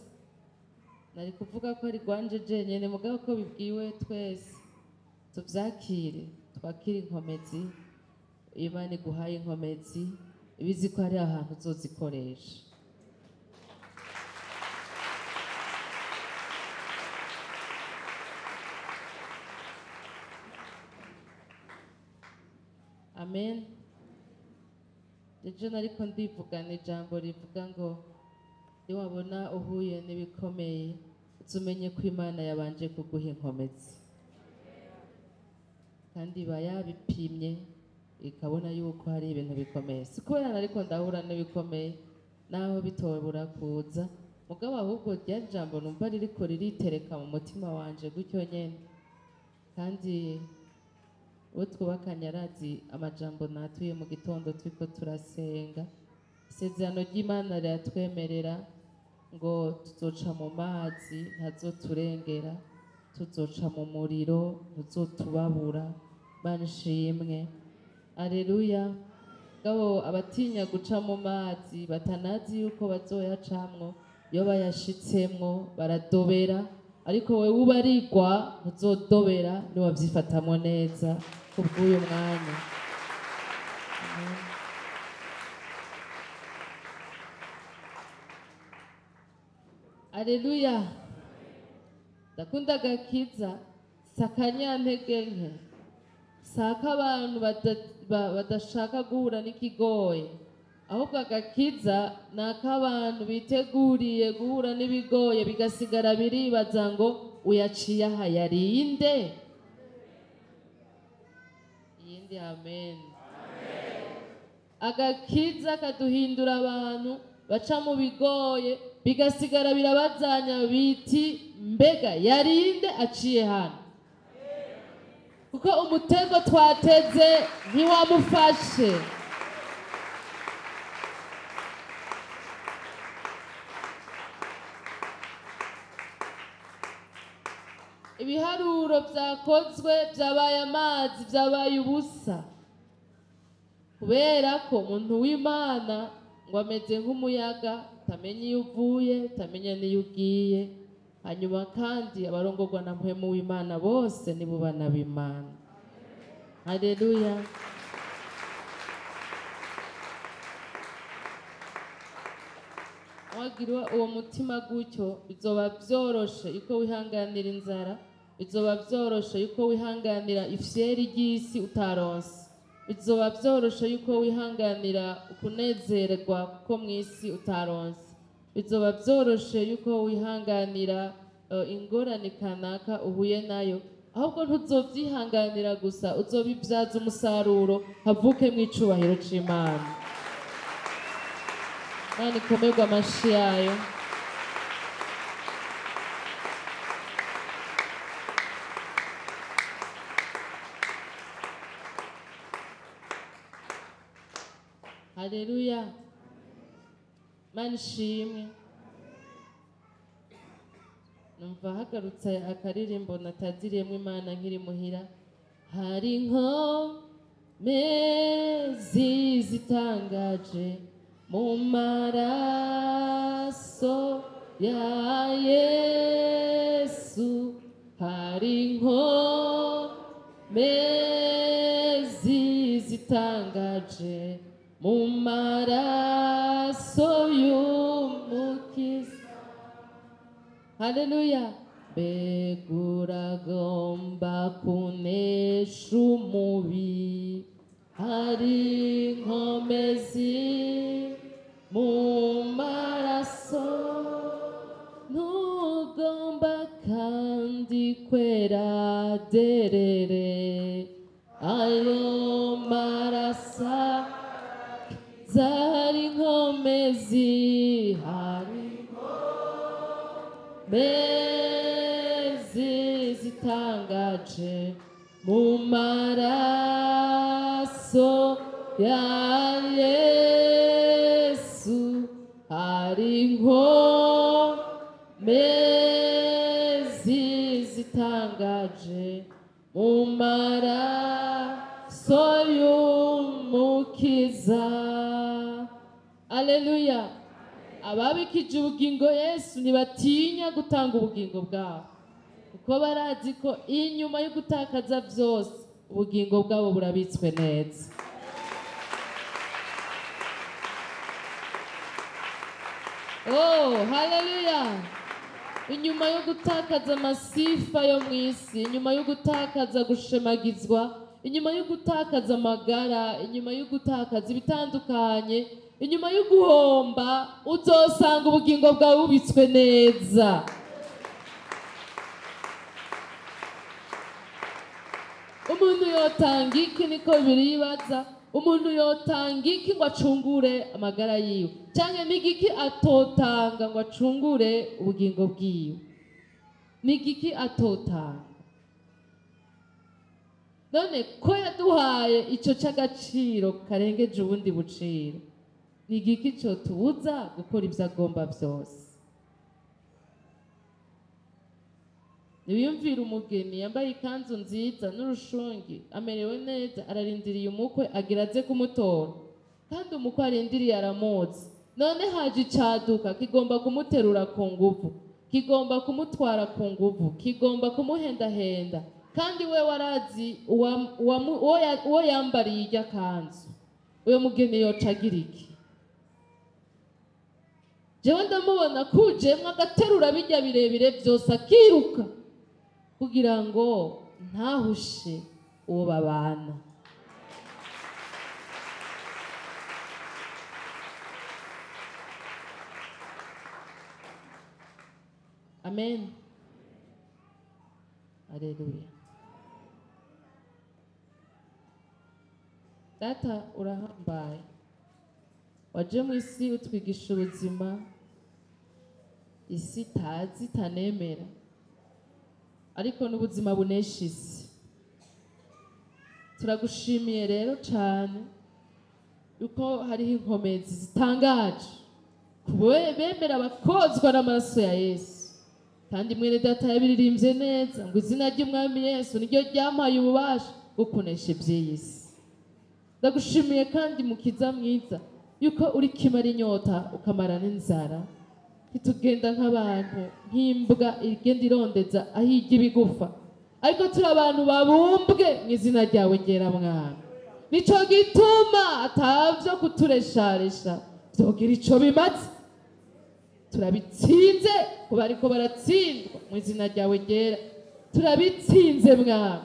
nari kuvuga ko ari rwanje jenyene, mugabo ko bibwiwe twese tuvyakire, twakire inkomezi. Imana iguhaye inkomezi, ibizi ko hari ahantu uzozikoresha. Amen. Ejo nariko ndivugana ijambo rivuga ngo niwabona uhuye n'ibikomeye uzumenye ko Imana yabanje kuguha inkomezi, kandi iba yabipimye ikabona yuko hari ibintu bikomeye. Si kubera nariko ndahura n'ibikomeye naho bitobura kuza, mugabo ahubwo rya jambo numva ririko riritereka mu mutima wanje gutyo nyene. Kandi uwo twubakanye arazi amajambo natuye mu gitondo turiko turasenga. Isezerano ry'Imana riratwemerera ngo tuzoca mu mazi ntazoturengera, tuzoca mu muriro ntuzotubabura. Imana ishimwe, aleluya. Gabo abatinya guca mu mazi batanazi yuko bazoyacamwo, iyo bayashitsemwo baradobera, ariko wewe ubarigwa ntuzodobera niwavyifatamwo neza kubw'uyu mwanya. Amen. Aleluya. Ndakunda agakiza sakanyantege nke, saka abantu badashaka guhura n'ikigoye, ahubwo agakiza ni ak'abantu biteguriye guhura n'ibigoye, bigasigara biribaza ngo uyaciye aha yarinde iyindi. Amen. Agakiza kaduhindura abantu baca mu bigoye, bigasigara birabazanya biti mbega yarinde aciye hano, kuko umutego twateze ntiwamufashe. Ibiharuro vyakozwe vyabaye amazi, vyabaye ubusa, kubera ko umuntu w'Imana ngo ameze nk'umuyaga, utamenya iyo uvuye, utamenya n'iyo ugiye. Hanyuma kandi abarongorwa na Mpwemu w'Imana bose nibo bana b'Imana. Haleluya. Wagira uwo mutima gutyo, bizoba vyoroshe yuko wihanganira inzara, bizoba vyoroshe yuko wihanganira ifyeri ry'isi utaronse, bizoba vyoroshe yuko wihanganira ukunezerwa ko mw'isi utaronse, bizoba vyoroshe yuko wihanganira ingorane kanaka uhuye nayo. Ahubwo ntuzovyihanganira gusa, uzobivyaza umusaruro, havuke mw'icubahiro c'Imana. Imana ikomerwe amashi yayo. Haleluya. Imana ishimwe. Numva hagarutse akaririmbo nataziriyemo Imana nkiri muhira. Hari inkomezi zitangaje mu maraso ya Yesu, hari inkomezi zitangaje mu maraso y'Umukiza. Haleluya. Mbega uragomba kunesha umubi, hari inkomezi mu maraso, ntugomba kandi kwera derere, ayo maraso zari inkomezi, hari inkomezi zitangaje mu maraso ya Yesu, hari inkomezi zitangaje mu maraso y'Umukiza. Aleluya. Ababikije ubugingo Yesu ntibatinya gutanga ubugingo bwabo, kuko barazi ko inyuma yo gutakaza byose ubugingo bwabo burabitswe neza. Oh, haleluya. Inyuma yo gutakaza amasifa yo mu isi, inyuma yo gutakaza gushemagizwa, inyuma yo gutakaza amagara, inyuma yo gutakaza ibitandukanye, inyuma yo guhomba, uzosanga ubugingo bwawe bubitswe neza. Umuntu yotanga iki? Niko biribaza. Umuntu yotanga iki ngo acungure amagara yiwe, canke n'igiki atotanga ngo acungure ubugingo bwiwe? N'igiki atotanga? None ko yaduhaye ico c'agaciro karengeje ubundi buciro, n'igiki cotubuza gukora ivyo agomba vyose? Niwiyumvira umugeni yambaye ikanzu nziza n'urushungi, amerewe neza, ararindiriye umukwe agira aze kumutora, kandi umukwe arindiriye aramuzi. None haje icaduka kigomba kumuterura ku nguvu, kigomba kumutwara ku nguvu, kigomba kumuhendahenda, kandi we warazi uwo yambariye irya kanzu. Uyo mugeni yoca agira iki? Jewe ndamubona kujemwo agaterura bijya birebire vyose akiruka kugira ngo ntahushe uwo babana. Amen. Haleluya. Data urahambaye, waje mu isi utwigisha ubuzima isi itazi itanemera, ariko n'ubuzima bunesha isi. Turagushimiye rero cyane yuko hariho inkomezi zitangaje bemera bakozwa n'amaraso ya Yesu. Kandi mwene data yabiririmbye neza ngo izina ry'Umwami Yesu niryo ryampaye ububasha bwo kunesha iby'iyi si. Ndagushimiye kandi mukiza mwiza yuko uri kimara inyota ukamara n'inzara. Ntitugenda nk'abantu nk'imbwa igenda irondeza aho ijya ibigufa, ariko turi abantu babumbwe mu izina ryawe ryera Mwami. Nico gituma atavyo kuturesharesha vyogira ico bimaze. Turabitsinze kuba ariko baratsindwa mu izina ryawe ryera, turabitsinze Mwami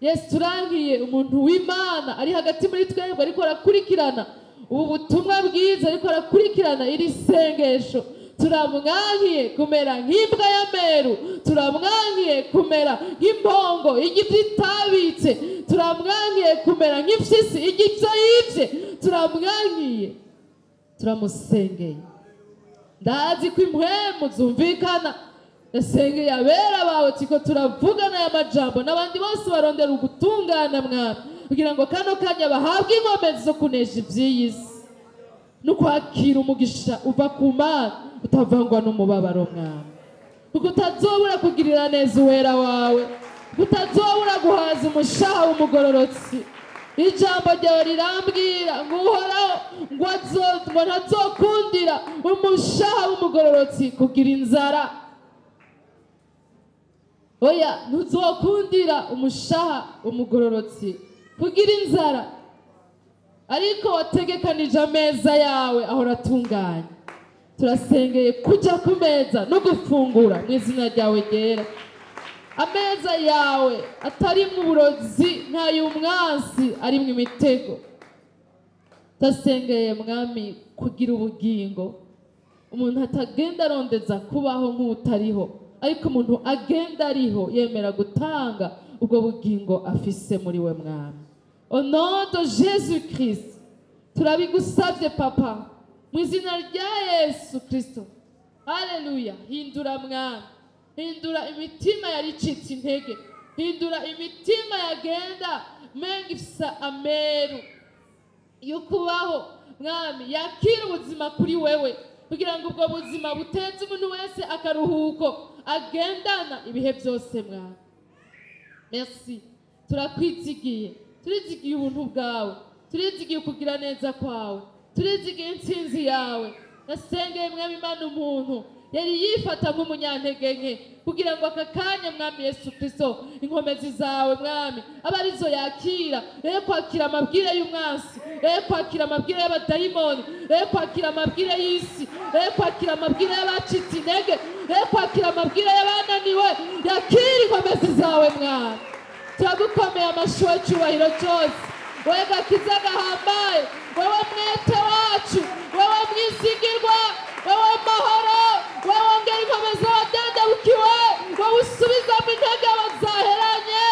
Yesu. Turangiye umuntu w'Imana ari hagati muri twebwe ariko arakurikirana ubu butumwa bwiza, ariko arakurikirana iri sengesho. Turamwankiye kumera nk'imbwa y'ameru, turamwankiye kumera nk'impongo ijya ibyo itabitse, turamwankiye kumera nk'imfyisi ijya ibyo yibye, turamwankiye, turamusengeye. Ndazi ko impwemu zumvikana. Nasengeye abera bawe tiko turavugana aya majambo n'abandi bose barondera ugutungana Mwami, kugira ngo kano kanya bahabwe inkomezi zo kunesha iby'iyi si no kwakira umugisha uva ku Mana utavangwa n'umubabaro Mwami. Kuko utazobura kugirira neza uwera wawe, utazobura guhaza umushaha w'umugororotsi. Ijambo ryawe rirambwira ngo Uhoraho ngo ntazokundira umushaha w'umugororotsi kugira inzara. Oya, ntuzokundira umushaha w'umugororotsi kugira inzara, ariko wategekanije ameza yawe ahora atunganye. Turasengeye kujya ku meza no gufungura mu izina ryawe ryera. Ameza yawe atarimwo uburozi nk'ay'umwansi, arimwo imitego. Turasengeye Mwami kugira ubugingo, umuntu atagenda arondeza kubaho nk'utariho, ariko umuntu agenda ariho yemera gutanga ubwo bugingo afise muri we Mwami. Au nom de Jésus Christ, turabigusabye Papa, mu izina rya Yesu Kristo. Haleluya. Hindura Mwami, hindura imitima yaricitse intege, hindura imitima yagenda menga ifisa ameru yo kubaho Mwami, yakira ubuzima kuri wewe, kugira ngo ubwo buzima buteze umuntu wese akaruhuko agendana ibihe byose Mwami. Merci, turakwizigiye, turizigiye ubuntu bwawe, turizigiye ukugira neza kwawe, turizigiye intsinzi yawe. Nasengeye Mwami Imana umuntu yari yifata nk'umunyantege nke, kugira ngo aka kanya Mwami Yesu Kristo inkomezi zawe Mwami abe arizo yakira, rero kwakira amabwire y'umwansi, rero kwakira amabwire y'abadayimoni, rero kwakira amabwire y'isi, rero kwakira amabwire y'abacitse intege, rero kwakira amabwire y'abananiwe, yakira inkomezi zawe Mwami. Turagukomeye amashyi w'icyubahiro cyose, wowe gakiza gahambaye, wowe mwete wacu, wowe mwizigirwa, wowe mahoro, wowe wongera inkomezi abadendebukiwe, wowe usubizamo intege abazaheranye.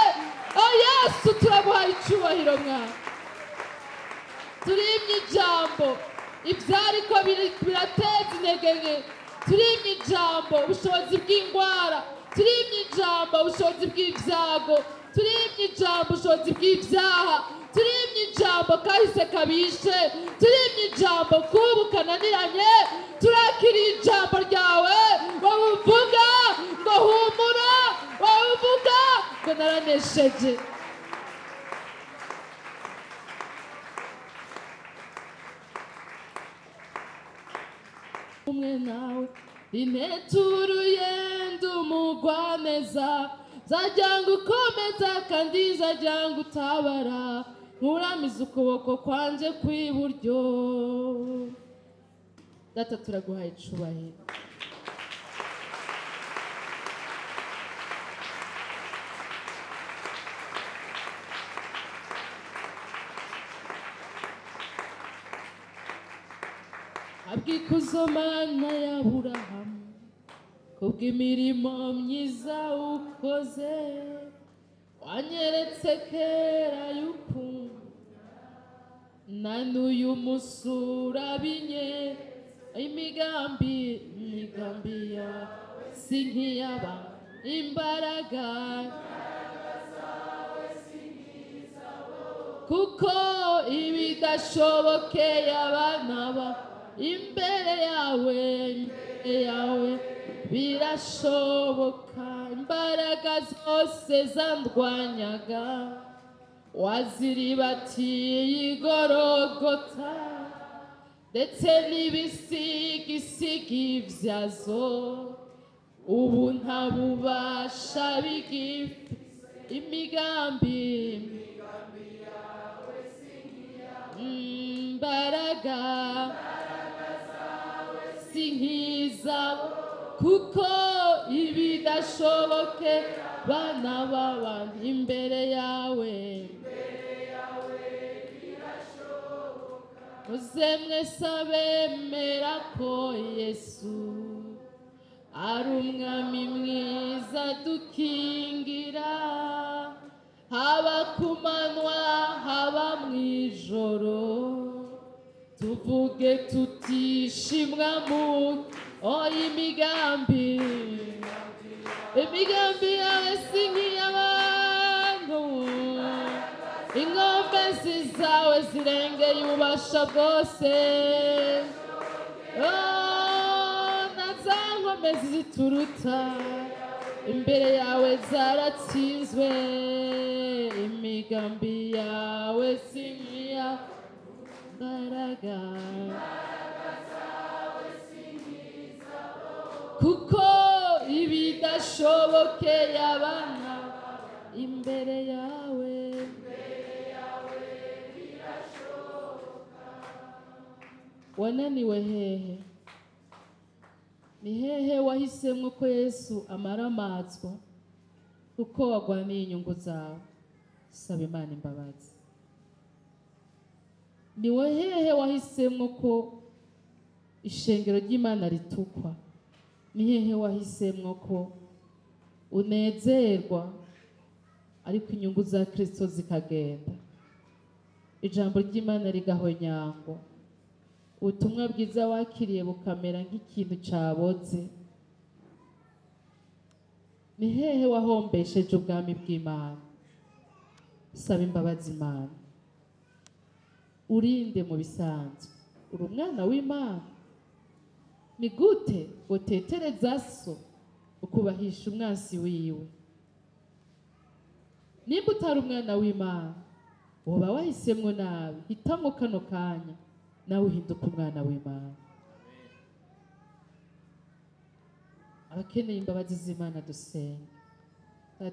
O Yesu, turaguhaye icyubahiro Mwami. Turimye ijambo ibyariko birateza intege nke, turimye ijambo ubushobozi bw'indwara, turimye ijambo ubushobozi bw'ibyago, turimye ijambo ubushobozi bw'ibyaha, turimye ijambo kahise kabishe, turimye ijambo kubu kananiranye. Turakiriye ijambo ryawe, wowe uvuga ngo humura, wowe uvuga ngo naranesheje. Umwe nawe rineturuye ndumugwaneza, zajya ngukomeza kandi zajya ngutabara, nkuramiza ukuboko kwanje kw'iburyo. Data, turaguhaye icubahiro. Abwikuzo Mana ya Aburahamu, kubw'imirimo myiza ukoze, wanyeretse kera y'ukuntu na n'uyu munsi urabinye. Imigambi yawe si nk'iy'aba, imbaraga kuko ibidashobokeye abana ba imbere yawe, imbere yawe birashoboka. Imbaraga zose zandwanyaga waziribatiye igorogota, ndetse n'ibisigisigi byazo ubu nta bubasha bigifite. Imigambi, imbaraga si nk'izabo, kuko ibidashoboke bana b'abantu imbere yawe. Muze mwese abemera ko Yesu ari umwami mwiza dukingira, haba ku manywa haba mu ijoro, tuvuge tutishimwa mu imigambi yawe si nk'iy'abantu, inkomezi zawe zirengeye ububasha bwose. Oh, na za nkomezi zituruta imbere yawe zaratsinzwe. Imigambi yawe si nk'iy'ambaraga, kuko ibidashobokeye abana imbere yawe. Wananiwe hehe? Ni hehe wahisemwo ko Yesu amaramazwa kuko wagwaniye inyungu zawe? Saba Imana imbabazi. Ni hehe wahisemwo ko ishengero ry'Imana ritukwa? Ni hehe wahisemwo ko unezerwa ariko inyungu za Kristo zikagenda, ijambo ry'Imana rigahonyangwa, ubutumwa bwiza wakiriye bukamera nk'ikintu caboze? Ni hehe wahombesheje ubwami bw'Imana? Saba imbabazi Imana. Urinde mu bisanzwe, uri umwana w'Imana. Ni gute wotetereza so ukubahisha umwansi wiwe? Nimba utari umwana w'Imana, woba wahisemwo nabi. Hitamwo kano kanya nawe uhinduka umwana w'Imana. Abakeneye imbabazi z'Imana dusenga.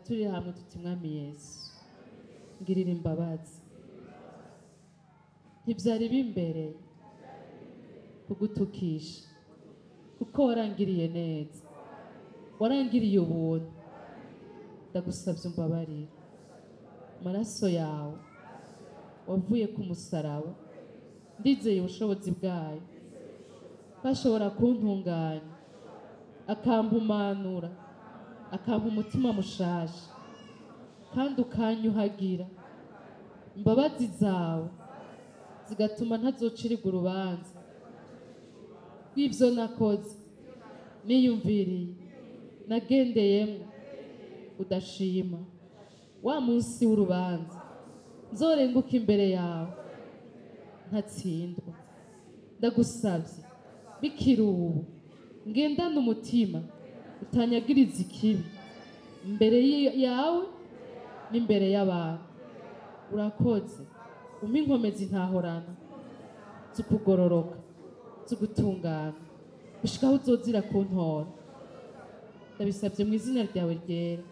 Turi hamwe tuti: Mwami Yesu, ngirira imbabazi. Ntibyari bimbereye kugutukisha, kuko warangiriye neza, warangiriye ubuntu. Ndagusabye umbabarire. Amaraso yawe wavuye ku musaraba, ndizeye ubushobozi bwayo bashobora kuntunganya, akampumanura, akampa umutima mushasha, kandi ukanyuhagira. Imbabazi zawe zigatuma ntazocirirwa urubanza rw'ibyo nakoze, niyumviriye, nagendeyemo udashima. Wa munsi w'urubanza nzorenguka imbere yawe ntatsindwa. Ndagusabye bikiri ubu ngendane umutima utanyagiriza ikibi imbere yawe n'imbere y'abantu. Urakoze, umpe inkomezi ntahorana z'ukugororoka, z'ugutungana, gushika aho uzozira kuntora. Ndabisabye mu izina ryawe ryera.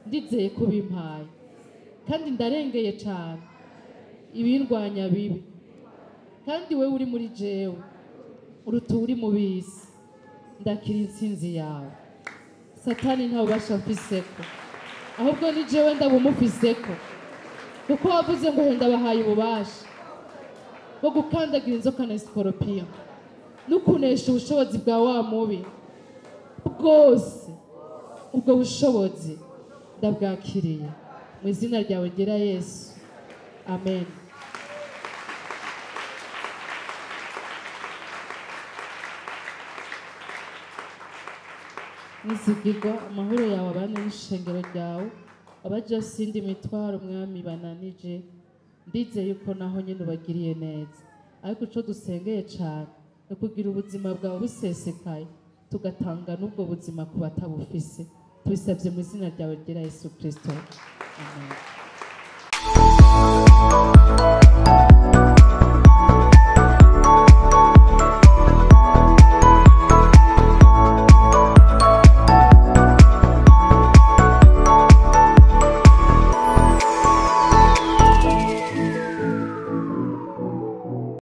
Ndizeye ko bimpaye, kandi ndarengeye cyane ibindwanya bibi, kandi wewe uri muri jewe uruta uri mu bisi. Ndakira intsinzi yawe. Satani nta bubasha mfiseko, ahubwo ni jewe ndabumufiseko, kuko wavuze ngo henda bahaye ububasha bwo gukandagira inzoka na sikoropiyo no kunesha ubushobozi bwa wa mubi bwose. Ubwo bushobozi ndabwakiriye mu izina ryawe ryera Yesu, amen. Nizigirwa amahoro yawe abane n'ishengero ryawe. Abaje sindi imitwaro Mwami bananije, ndizeye yuko naho nyine ubagiriye neza. Ariko ico dusengeye cane ni ukugira ubuzima bwawe busesekaye, tugatanga n'ubwo buzima ku batabufise. Tubisabye mu izina ryawe ryera Yesu Kristo, amen.